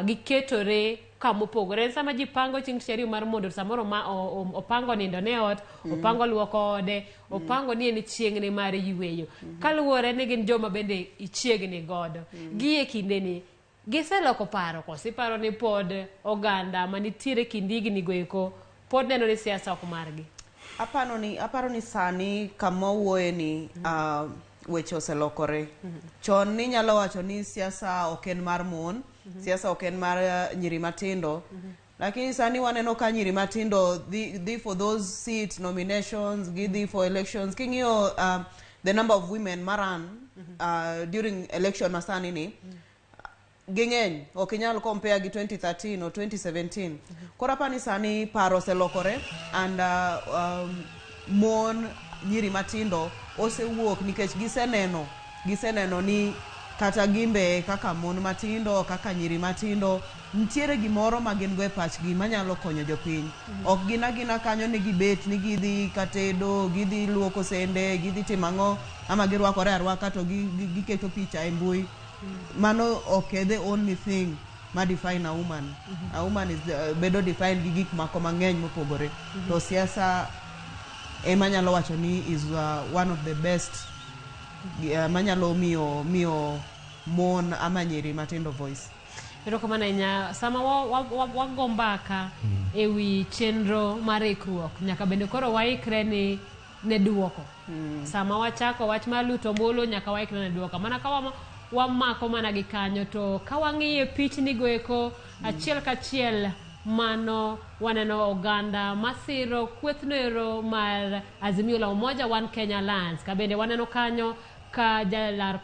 Giketore kamopogore. En sama ji pango chieng' tich ariyo mar mondo samoro ma opango nindo ne ot, opango luoko ode, opango ni en chieng'ne mar yueyo. Kaluwore ni gin joma bende ichiegni godo. Gie kindeni giseloko paro koso iparo ni pod oganda manitiere kind higni go eko pod neno ni siasa ok margi? Aparo ni sani kama wuoye ni weche oselokore. Chon ninyalo wacho ni siasa ok en mar mon, siasa ok en mar nyiri matindo. Lakini sani waneno ka nyiri matindo dhi for those seat nominations, gidhi for elections. King'iyo the number of women maran during election masani ni, ging'eny, ok inyal compare gi 2013 or 2017. Koro apani sani paro oselokore and mon, nyiri matindo osewuok nikech giseneno ni kata gimbe kaka mon matindo, kaka nyiri matindo, nitiere gimoro ma gin go e pachgi manyalo konyo jopiny. Ok gin agina kanyo ni gibet ni gidhi katedo, gidhi luoko sende, gidhi timo ang'o, ama girwakore arwaka to giketo picha e mbui. Mano ok e the only thing ma define a woman. A woman is bedo defined gi gik moko mang'eny mopogore. To siasa ema nyalo wacho ni is one of the best manyalo miyo mon ama nyiri matindo voice. Erokamano ahinya. Sama wago mbaka e wi chenro mar ikruok, nyaka bende koro waikre ni ne duoko. Sama wachako wach mar luto ombulu, nyaka waikre ne duoko. Mana ka wamako mana gi kanyo to ka wang'iyo pichni go eko achiel kachiel, mano waneno oganda masiro kwethno ero mar Azimio la Umoja One Kenya Alliance. Ka bende waneno kanyo ka jalar